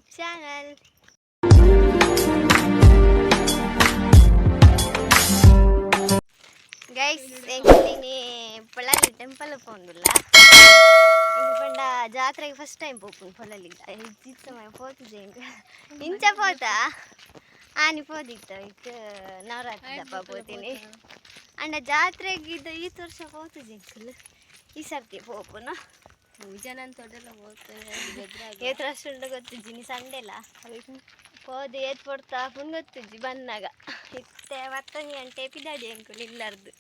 YouTube channel. Guys, ಎಂಕುಲಿನಿ Polali temple ಪೋಂದುಲ್ಲ. ಪಂಡ ಜಾತ್ರೆಗೆ ಫಸ್ಟ್ ಟೈಮ್ ಪೋಪುನು ಪೊಳಲಿ. ಇತ್ತ ಪೋತುಜೆ ಎಂಕ್ ಇಂಚ ಪೋತ ಆನಿ ಪೋದಿತ್ತ ಇಕ್ ನವರಾತ್ರಿ ದಪ್ಪ ಪೋತೀನಿ. ಅಂಡ ಜಾತ್ರೆಗೆ ಇದು ಈತ್ ವರ್ಷ ಪೋತುಜೆ ಎಂಕುಲು, ಈ ಸರ್ತಿ ಪೋಪುನು. ಏತ್ ರಶ್ ಉಂಡು ಗೊತ್ತಿಜ್ಜಿ. ನೀ ಸಂಡೆಲ ಪೋದು ಏತ್ ಪೊರ್ತು ಆಪುಂಡು ಗೊತ್ತಿಜ್ಜಿ. ಬನ್ನಾಗ ಇತ್ತೆ 10 ಗಂಟೆ ಪಿದಾಡಿ ಎಂಕುಲು ಇಲ್ಲರ್ದು.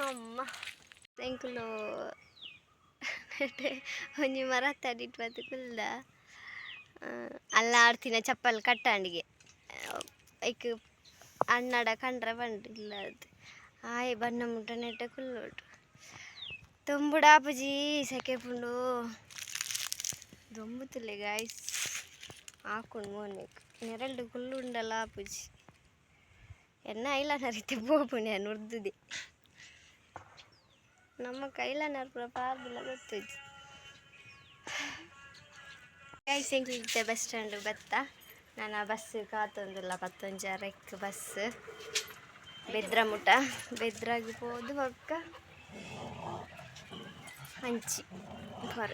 ಅಮ್ಮ, ಎಂಕುಲು ಒಂಜಿ ಮರತ್ತ ಅಡಿಟ್ ಬತ್ತು ಕುಲ್ದ. ಅಲ್ಲ ಆಡ್ತಿನ ಚಪ್ಪಲ್ ಕಟ್ಟಾಂಡಿಗೆ ಐಕ್ ಅಣ್ಣಡ ಕಂಡ್ರೆ ಬಂಡ್ರಿ ಇಲ್ಲರ್ದು. ಆಯ್ ಬಣ್ಣ ಮುಟ್ಟ ನೆಟ್ಟ ಕುಲ್ಲೋಟು ದೊಂಬುಡಾಪುಜಿ, ಸೆಕೆ ಪುಂಡು, ದೊಂಬುತುಲ್ಲೆ ಗಾಯ್ಸ್. ಹಾಕೊಂಡು ಮೋನೆಗ್ ನೆರಳ್ಡು ಕುಲ್ಲು ಉಂಡಲ ಆಪುಜಿ. ಎನ್ನ ಐಲನರ್ ಇತ್ತೆ ಪೋಪುಣೆ ಉರ್ದುದೆ. ನಮ್ಮ ಕೈಲನರ್ ಪೂರ ಪಾರ್ದಿಲ್ಲ ಗೊತ್ತುಜ್ಜಿ. ಗೈಸ್, ಎಂಕ್ಲು ಇತ್ತೆ ಬಸ್ ಸ್ಟ್ಯಾಂಡ್ ಬತ್ತ. ನಾನು ಬಸ್ ಕಾತೊಂದುಲ್ಲ. ಪತ್ತೊಂಜಾರಕ್ಕೆ ಬಸ್ ಬೆದ್ರ ಮುಟ. ಬೆದ್ರಾಗ್ ಪೋದು ಬೊಕ್ಕ ಅಂಚಿ ಹೊರ.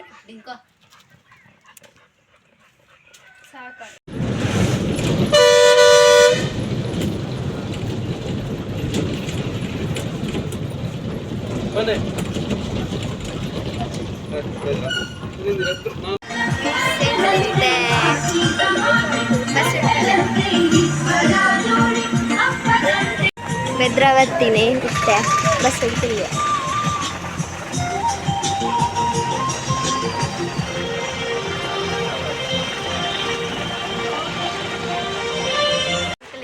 ಬನ್ನಿ. ಇತ್ತೆ ಬಸ್ ಬೆದ್ರಾವತಿನೇ ಇತ್ತೆ ಬಸ್ ತಿಳಿಯ.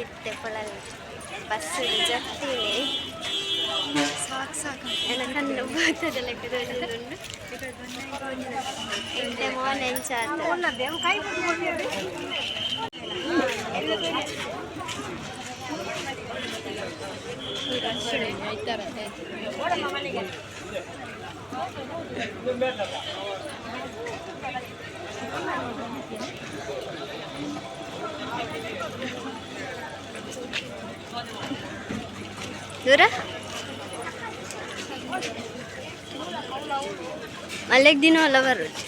ಇತ್ತೆ ಪೊಳಲಿ ಬಸ್ ಜತ್ತಿನಿ. ಸಾಕು ಸಾಕು, ಎನ್ನ ಕಣ್ಣು ಬರ್ತದೆ ಲೆಕ್ಕ ತೋಜೊಂದುಂಡು. ಇತ್ತೆ ಮೋನೆ ಎಂಚ ಆತು? ದೂರ ಮಲ್ಲೆಗ್ ದಿನ ಅಲ್ಲ ಬರೋದು.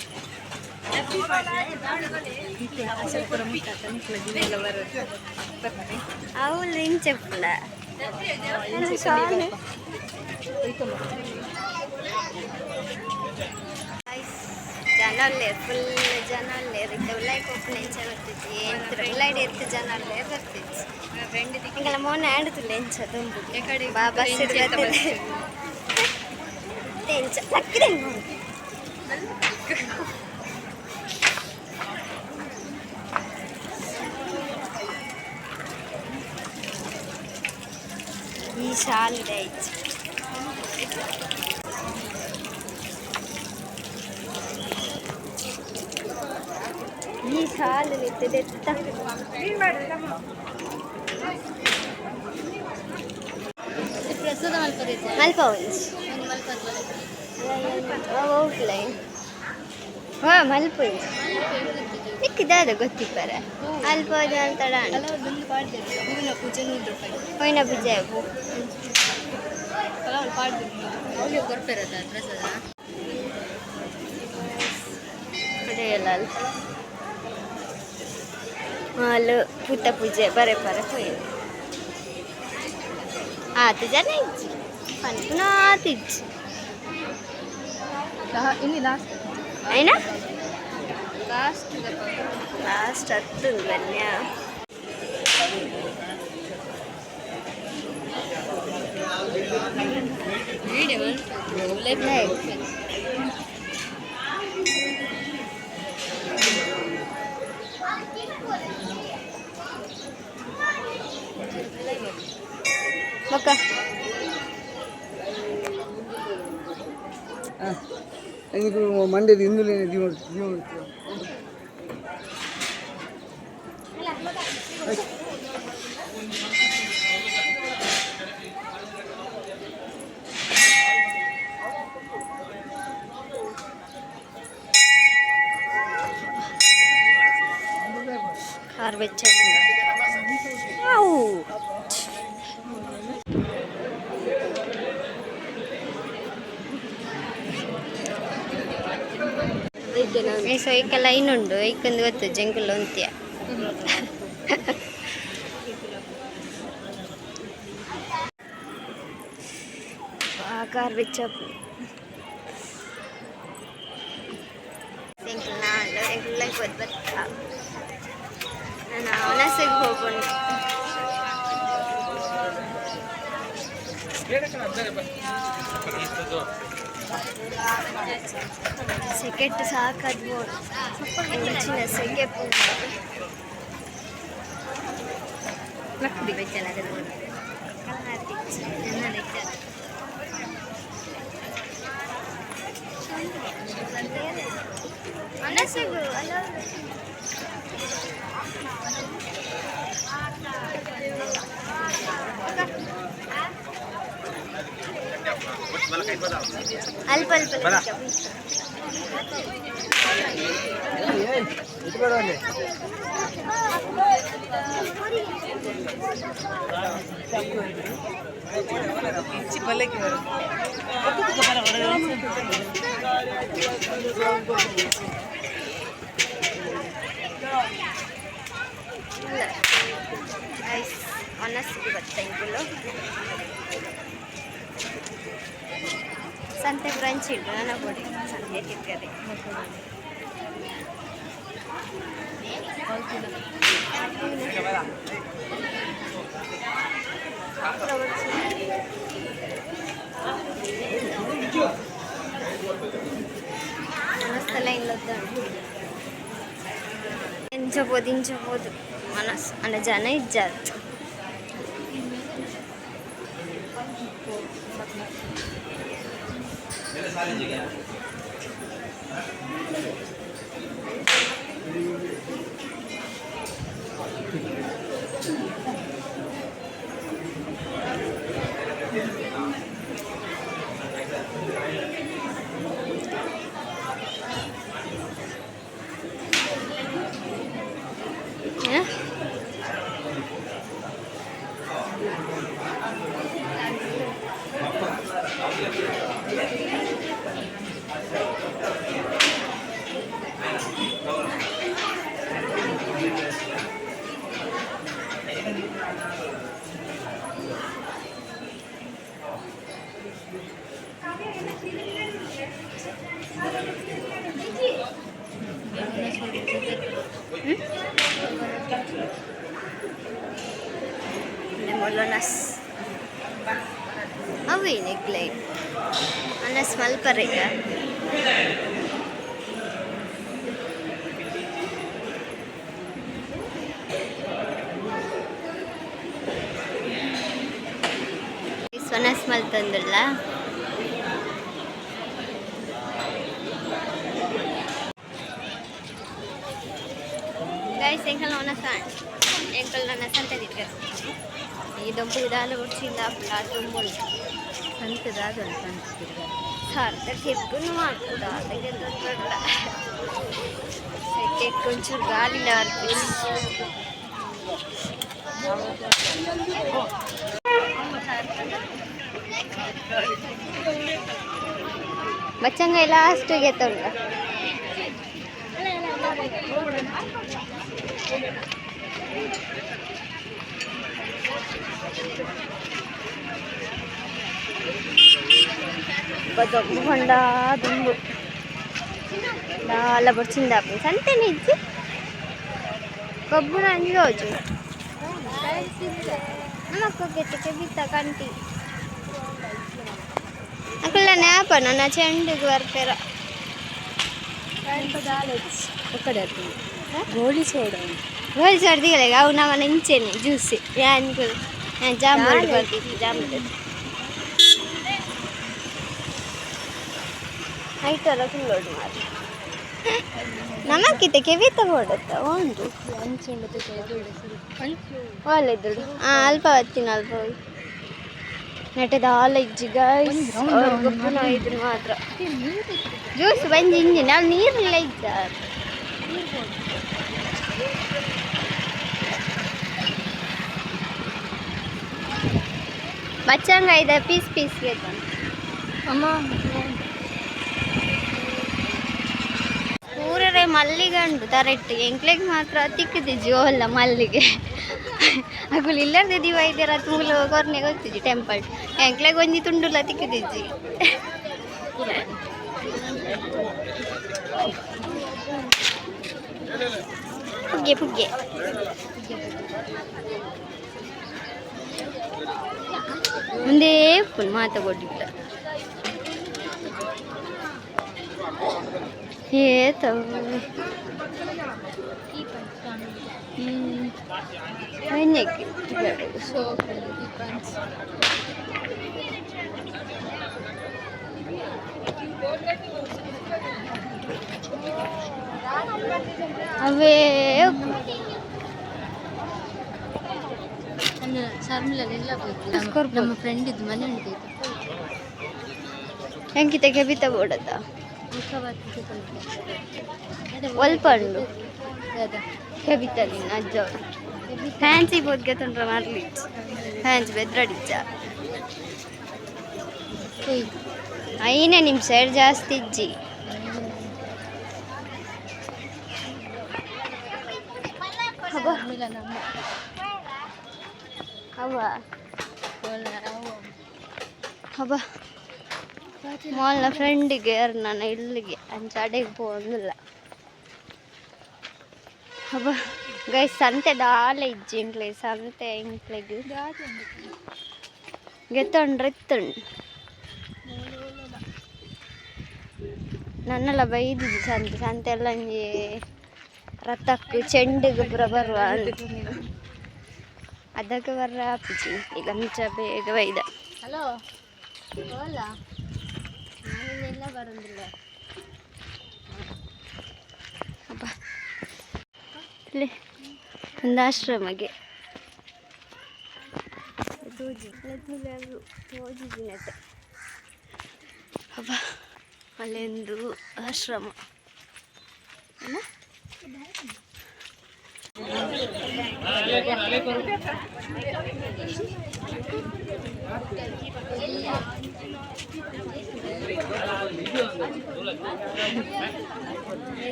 ಅವ್ಲು ಇಂಚೆಪ್ಪುಂಡ. ಜನ ಉಲ್ಲೇರ್, ಫುಲ್ ಜನ ಉಲ್ಲೇರ್. ಇತ್ತೆ ಉಲಾಯಿ ಪೋಪುನ ಎಂಚ ಗೊತ್ತಿಜ್ಜಿ. ಏತ್ ಉಲಾಯಿಡ್ ಏತ್ ಜನ ಉಲ್ಲೇರ್ ಗೊತ್ತಿಜ್ಜಿ. ಎಂಕಲ್ನ ಮೋನೆ ಆಂಡ್ ಎಂಚ ದುಂಬು ಬಾ ಬಸ್ ಬರ್ತದೆ. ಇತ್ತೆ ಎಂಚ ಲಕ್ಕಿದೆ. ಈ ಶಾಲೆ ಐತಿ. ಈ ಶಾಲೆ ನಿಂತಿದೆ. ಪ್ರಸಾದ ಮಲ್ಪ ಒಂಜಿ ಹೋಗ್ಲೈನ್. ಹಾ, ಮಲ್ಪ ಒಂಜಿ ನಿಕ್ಕಿದಾದ ಗೊತ್ತಿಪ್ಪರ ಅಲ್ಪ ಅಂತಡ. ಹೂವಿನ ಪೂಜೆ 100 ರೂಪಾಯಿ. ಹೂವಿನ ಪೂಜೆ. ಕೊರ್ಪೆರದ ಪ್ರಸಾದ. ಕಡೆಯಲ್ಲ ಹಾಲು ಪೂತ ಪೂಜೆ ಬರೆ ಬರೆ ಪೋಯಿನ. ಆತು ಜನ ಇಜ್ಜಿ, ಪನ್ಪುನ ಆತು ಇಜ್ಜಿ. ಇನ್ನು ಲಾಸ್ಟ್. ಐನಾ? ಲಾಸ್ಟ್. ಲಾಸ್ಟ್ ಹತ್ತು ಬನ್ಯ. ವಿಡಿಯೋ. ಬೊಕ್ಕ ಮಂಡ್ಯದ ಹಿಂದುಲೇನೆ ಜೀವ ಜೀವ. ಬೆಚ್ಚ. ಅವು ಸೊ ಐಕ ಲೈನ್ ಉಂಡು, ಐಕೊಂದು ಗೊತ್ತು ಜಂಗುಲ್ ಅಂತ್ಯ. ಕಾರ್ ಬೆಚ್ಚ. ಎಂಕ್ಲ ನಾನು ಎಂಕ್ಲ ಬತ್ತ ನಾನು ಅವನಸಿಗೆ ಹೋಗೋಣ. ಸೆಕೆಟ್ ಸಾಕಾದ್ ಚಿನ್ನ ಸೆಕೆ. ಲಕ್ಕಡಿ ಬೆಚ್ಚಲ. ಮನಸ್ಸಿಗೂ ಅಲ್ಲ. ಅಲ್ಪ ಅಲ್ಪ. ಐಸ್ ಒನಸ್ಸಿಗೆ ಬತ್ತ ಇಂಕುಲು ಸಂತೆ ಬ್ರಾಂಚ್ ಇಟ್ಟು ನನ್ನ ಕೊಡಿ ಸಂತೆ ತಿಕ್ಕದೆ. ಮಸ್ತ್ ಲೈನ್ ಇಂಚಬೋದು ಇಂಚಬೋದು ಮನಸ್ಸು ಅಂಡ ಜನ ಇಜ್ಜಾರು. ಹ? ಮೊಲನಸ್ ಅವೇ ನೆಕ್ಲೈನ್ ಅನಸ್ ಮಲ್ಪರೆಗ. ಒನಸ್ ಮಲ್ತಂದುಲ್ಲ. ಗೈಸ್, ಎಂಕಲ್ ಒನಸ್ ಎಂಕಲ್ ನನ್ನ ಸಂತೆ ತಿಕ್ಕ ಈ ದೊಂಪು ದಾಲ ಬುಡ್ಚಿಂದ ತುಂಬುಂಡು. ಸಂತೆ ದಾದಲ್ ಸಂತೆ. ಸಾರ್ಥ ತಿರ್ಗುನು ಮಾಡ್ತದ ಅದಕ್ಕೆ ತೊಂದರೆ. ಸೆಕೆ ಒಂಚೂರು ಗಾಳಿಲ ಬರ್ತೀವಿ. ಬಚ್ಚಂಗ ಲಾಸ್ಟಿಗೆ ತೊಂಡ. ದೊಂಬು ಹೊಂಡ ದುಂಬು ದಾಲ ಬೊಡ್ಚಿಂದ ಸಂತೆನೆ ಇಜ್ಜಿ ಕೊಬ್ಬುನ ಅಂಜೋಜು ನಮಕ್ಕು ಕೆಟ್ಟಕ್ಕೆ ಬಿತ್ತ ಕಂಟಿ ಅಕುಲ ನ್ಯಾಪ ನನ್ನ ಚೆಂಡುಗು ಬರ್ಪೇರ. ಗೋಳಿ ಸೋಡ. ಗೋಲಿ ಸರ್ದಿಗಲ್ಲ ಅವು ನಮ್ಮ ಇಂಚೆನೆ ಜ್ಯೂಸ್ ಯಾನ್ ಜಾಂಬೂರು ಬರ್ತಿತ್ತು ಜಾಂಬೂರು ಐಟರ ಕುಲ್ಲೋಡು ಮಾರು ನಮಕ್ಕಿತ್ತೆ ಕೆವಿತ ಬೋಡತ್ತ ಉಂಟು. ಒಳ್ಳೆದುಡು ಹಾಂ ಅಲ್ಪ ಬತ್ತೀನಿ ಅಲ್ಪ ನೆಟ್ಟದ ಹಾಲ ಇಜ್ಜಿ ಗಾಯ್ಸ್ ಗೊಬ್ಬರ ಇದ್ರು ಮಾತ್ರ ಜ್ಯೂಸ್ ಬಂದು ಇಂಜಿನ್ ಅಲ್ಲಿ ನೀರಿಲ್ಲ ಇದ್ದ. ಬಚ್ಚಂಗ ಇದೆ ಪೀಸ್ ಪೀಸ್ ಅಮ್ಮ. ಪೂರರೆ ಮಲ್ಲಿಗೆ ಉಂಟು ತರೆಟ್ಟು. ಎಂಕ್ಲೆಗ್ ಮಾತ್ರ ತಿಕ್ಕುದಿಜ್ಜಿ ಓಲ್ಲ ಮಲ್ಲಿಗೆ. ಅಗುಲು ಇಲ್ಲರ್ದೆ ದಿವ ಇದ್ದೀರ ತುಂಗುಲು ಕೊರ್ನೆ ಗೊತ್ತಿಜ್ಜಿ ಟೆಂಪಲ್. ಎಂಕ್ಲೆಗ್ ಒಂಜಿ ತುಂಡುಲ ತಿಕ್ಕುದಿಜ್ಜಿ. ಪುಗ್ಗೆ ಪುಗ್ಗೆ ಮುಂದೆ ಉಪ್ಪುಂಡು ಮಾತ ಕೊಟ್ಟಿಲ್ಲ. ಏತವು ಒಂಜೆಕ್. ಅವೇ. ಶರ್ಮಿಲೆಲ್ಲ ನಮ್ಮ ಫ್ರೆಂಡ್ ಇದು ಮನೆ ಉಂಟು. ಎಂಕಿತ ಕೆಬಿತ ಬೋಡತ್ತ. ಒಲ್ಪ ಉಂಡು ಕೆಬಿತ ನಿನ್ನ ಅಜ್ಜ ಫ್ಯಾನ್ಸಿ ಬೋದ್ಗೆ ತೊಂದ್ರೆ ಮಾಡ್ಲಿ. ಫ್ಯಾನ್ಸಿ ಬೆದ್ರಡಿಚ್ಚ. ಐನೇ ನಿಮಿಷ ಎರಡು ಜಾಸ್ತಿ ಇಜ್ಜಿ. ಅವ ಹಬ್ಬ ಮಾಲ್ನ ಫ್ರೆಂಡಿಗೆ ನನ್ನ ಇಲ್ಲಿಗೆ ಅಂಚ ಅಡೆಗೆ ಪೋಂದಿಲ್ಲ. ಹಬ್ಬ ಗೈಸ್, ಸಂತೆ ದಾಲ ಇಜ್ಜಿ ಇಂಕ್ಲೆ. ಸಂತೆ ಇಂಕ್ಲೆಗ್ ಗೆತ್ತೊಂಡ್ರೆ ಇತ್ತುಂಡು. ನನ್ನೆಲ್ಲ ಬೈದಿದ್ದು ಸಂತೆ ಸಂತೆ ಎಲ್ಲ ಒಂಜಿ ರಥಕ್ಕು ಚೆಂಡಿಗೆ ಪೂರ ಬರುವ ಅಂದ್. ಅದಕ್ಕೆ ಬರ್ರ ಆಪುಜಿ ಈಗ ಅಂಚ ಬೇಗ ಬೈದ. ಹಲೋ, ಹೋಲ ನಾನಿನ್ನೆಲ್ಲ ಬರೋದಿಲ್ಲ. ಅಪ್ಪ, ಇಲ್ಲಿ ಒಂದು ಆಶ್ರಮಗೆ ತೋಜಿ ತೋಜಿಜಿನತ್ತೆ. ಅಪ್ಪ, ಅಲ್ಲೊಂದು ಆಶ್ರಮ ಅಲ್ಲ?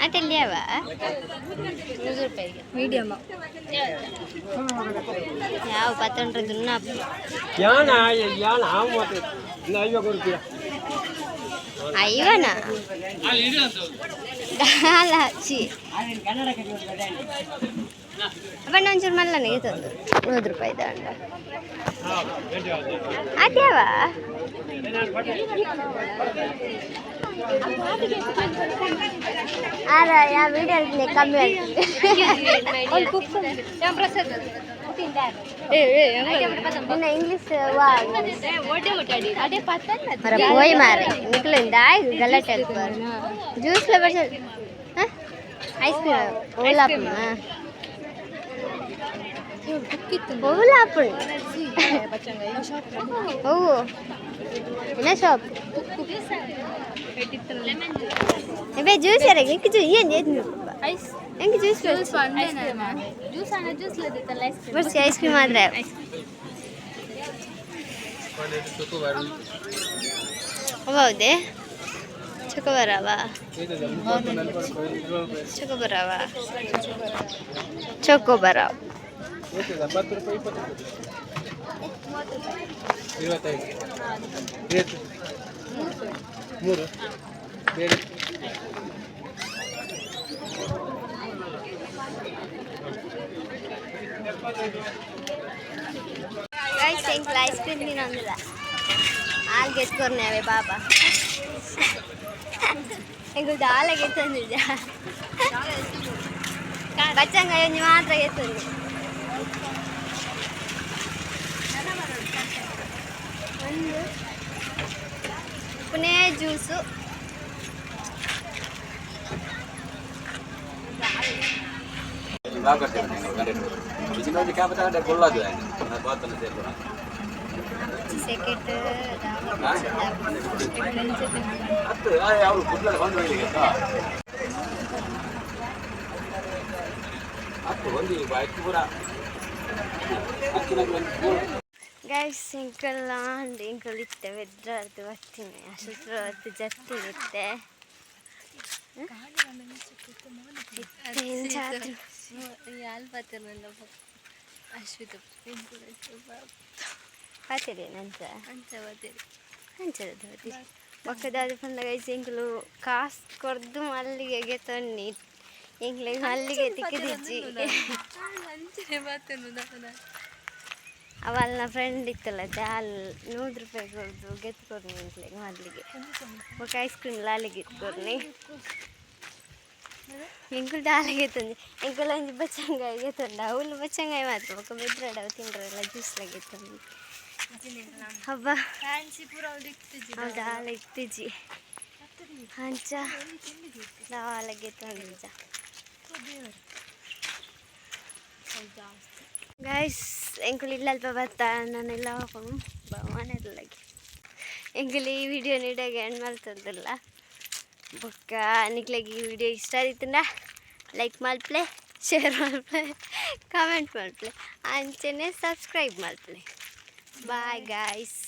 ಅಟಲ್ಯವ. 100 ರೂಪಾಯಿಗೆ ಮೀಡಿಯಮ್. ಯಾವ ಪತ್ತೊಂಡ್ರೆ ದುನ್ನ. ಯಾನ ಯಾನ ಮಾತು ಐವ ಕೊಡ್ತೀಯ? ಐವನ ದಾಲ ಹಚ್ಚಿ ಬಣ್ಣ ಒಂಚೂರು ಮಲ್ಲನಿಗೆ ತಂದು 100 ರೂಪಾಯಿ ತಗೊಂಡ ಅದ್ಯಾವ? ಅಲ್ಲ, ಯಾವ ವಿಡಿಯೋ ಕಮ್ಮಿ ಆಗ್ತದೆ. ಇನ್ನು ಇಂಗ್ಲೀಷ್ ವಾ ಮರ ಪೋಯ್ ಮಾರೆ ನಿಕ್ಲಿಂದ ಆಯ್ತು ಗಲಾಟೆ. ಜ್ಯೂಸ್ ಬರ್ಸ ಐಸ್ ಕ್ರೀಮ್ ಓಲಾಪುನ ಓಲಾಪುಣ್ ಓ ಏನ ಶಾಪ್ ಬೇ ಜ್ಯೂಸ್ ಯಾರ ಎಂಕ್ ಜ್ಯೂಸ್ ಏನು ಏನು? ಐಸ್. ಎಂಕ್ ಜ್ಯೂಸ್. ಜ್ಯೂಸ್ ಜ್ಯೂಸ್ ಅನ್ನ ಜ್ಯೂಸ್ ಐಸ್. ಬರ್ಸಿ ಐಸ್ ಕ್ರೀಮ್ ಆದ್ರೆ ಹೌದೇ? ಚೊಕೊಬರವ ಚೊಕೊಬರವ ಚೊಕೊಬರವ್. 10 ರೂಪಾಯಿ, 20 ರೂಪಾಯಿ, 25 ರೇಟ್. ಮೂರು ಬೇರೆ. ಗೈಸ್, ಎಂಕ್ಲ ಐಸ್ ಕ್ರೀಮ್ ತಿನ್ನೊಂದಿಲ್ಲ. ಹಾಲು ಎತ್ಕೊರ್ನೆ ಪಾಪ. ಎಂಕುಲು ದಾಲ ಗೆತ್ತೊಂದಿಲ್ಲ. ಬಚ್ಚಂಗ ಒಂಜಿ ಮಾತ್ರ ಗೆತ್ತೊಂದು. ಒಂದು ಪುನೇ ಜ್ಯೂಸು. ಸೆಕೆಟ್. ಗೈಸ್, ಎಂಕಲ್ಲ ಅಂಡ್ ಎಂಕಲ್ ಇತ್ತೆ ಬೆದ್ರಾರ್ದು ಬತ್ತಿನಿ, ಅಶುತ್ರ ಹೊತ್ತು ಜತ್ತಿನಿ ಇತ್ತೆ. ಇತ್ತೆ ಎಂಚ ಆತು? ಯಾಲ್ ಪಾತೆರ್ನಲ್ಲ ಅಶ್ವಿತ. ಪಾತೆರೆ ನಂಚ. ಅಂಚ ಪಾತೆರಿ. ಅಂಚದ ಬತ್ತಿ ಬೊಕ್ಕ ದಾದ ಪಂಡ ಗೈಸ್, ಎಂಕುಲು ಕಾಸ್ ಕೊರ್ದು ಮಲ್ಲಿಗೆಗೆ ಗೆತೊನ್ನಿ, ಎಂಕ್ಲೆಗ್ ಮಲ್ಲಿಗೆ ತಿಕ್ಕದಿಜ್ಜಿ. ಅಂಚನೆ ಪಾತೆರ್ನು. ಅವಲ್ನ ಫ್ರೆಂಡ್ ಇತ್ತಲ್ಲ, ಅಲ್ 100 ರೂಪಾಯಿ ಕೊರ್ದು ಗೆತ್ ಕೊರ್ನಿ ಎಂಕ್ಲೆಗ್ ಮಲ್ಲಿಗೆ. ಬೊಕ್ಕ ಐಸ್ ಕ್ರೀಮ್ ಲಾಲಿಗೆ ಕೊರ್ನಿ. ಎಂಕುಲು ದಾಲ ಗೆತ್ತೊಂದು, ಎಂಕುಲು ಒಂಜಿ ಬಚ್ಚಂಗಾಯಿ ಗೆತ್ತೊಂಡು, ಅವ್ಲು ಬಚ್ಚಂಗಾಯಿ ಮಾತ್ರ. ಬೊಕ್ಕ ಬೆದ್ರಡ ತಿಂಡ್ರಲ್ಲ, ಜ್ಯೂಸ್ಲ ಗೆತ್ತೊಂದು. ಹಬ್ಬ. ಫ್ಯಾನ್ಸಿ ಪೂರ ಅವ್ರು. ಅವು ದಾಲ ಇತ್ತಿಜಿ. ಅಂಚ ದಾಲ ಗೆತ್ತೊಂದಿಜ್ಜ. ಗೈಸ್, ಎಂಕುಲು ಇಲ್ಲ ಅಲ್ಪ ಬತ್ತ ನಾನೆಲ್ಲ ಭವಾನೆಲ್ಲಗೆ. ಎಂಕುಲು ಈ ವಿಡಿಯೋ ನೀಡಾಗ ಎಂಡ್ ಮಲ್ತೊಂದುಲ್ಲ. ಬೊಕ್ಕ ನಿಕ್ಲೆಗ್ ಈ ವಿಡಿಯೋ ಇಷ್ಟ ಆದಿತ್ತುಂಡ ಲೈಕ್ ಮಲ್ಪಲೆ, ಶೇರ್ ಮಲ್ಪಲೆ, ಕಾಮೆಂಟ್ ಮಲ್ಪಲೆ, ಅಂಚನೆ ಸಬ್ಸ್ಕ್ರೈಬ್ ಮಲ್ಪಲೆ. Bye guys.